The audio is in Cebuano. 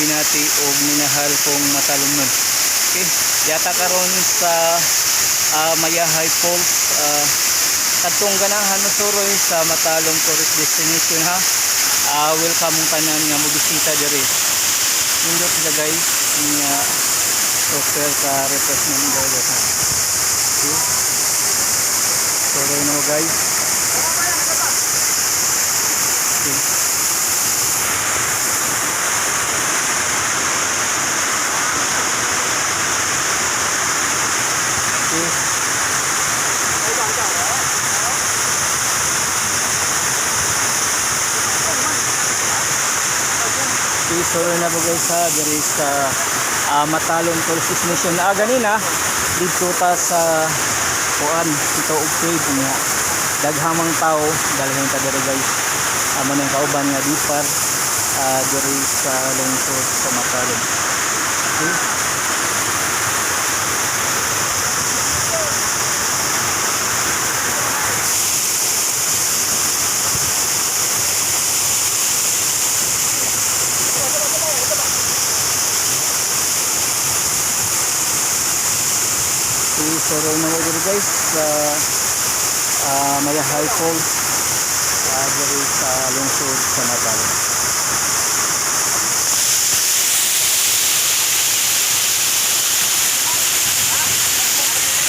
binati og minahal kong matalomnon. Okay, yata karon sa Mayahay Falls, kadtong ganahan mosuroy sa Matalom Tourist Destination ha. Welcome mong tanan nga mobisita diri. Nindot sila, guys, nga super ka refreshment burger ha. Okay. Suroy na mo, guys. Okay. Okay. Okay, suroy na mo, guys, ha, diri sa Matalom Tourist Destination. Ah, ganina didto ta sa kuan ito og cave nga daghang mga tao, dalhin ta diri, guys. Amo nang kauban nga dipar diri sa lungsod sa Matalom. Okay. Okay, suroy na mo diri, guys, sa Mayahay Falls diri sa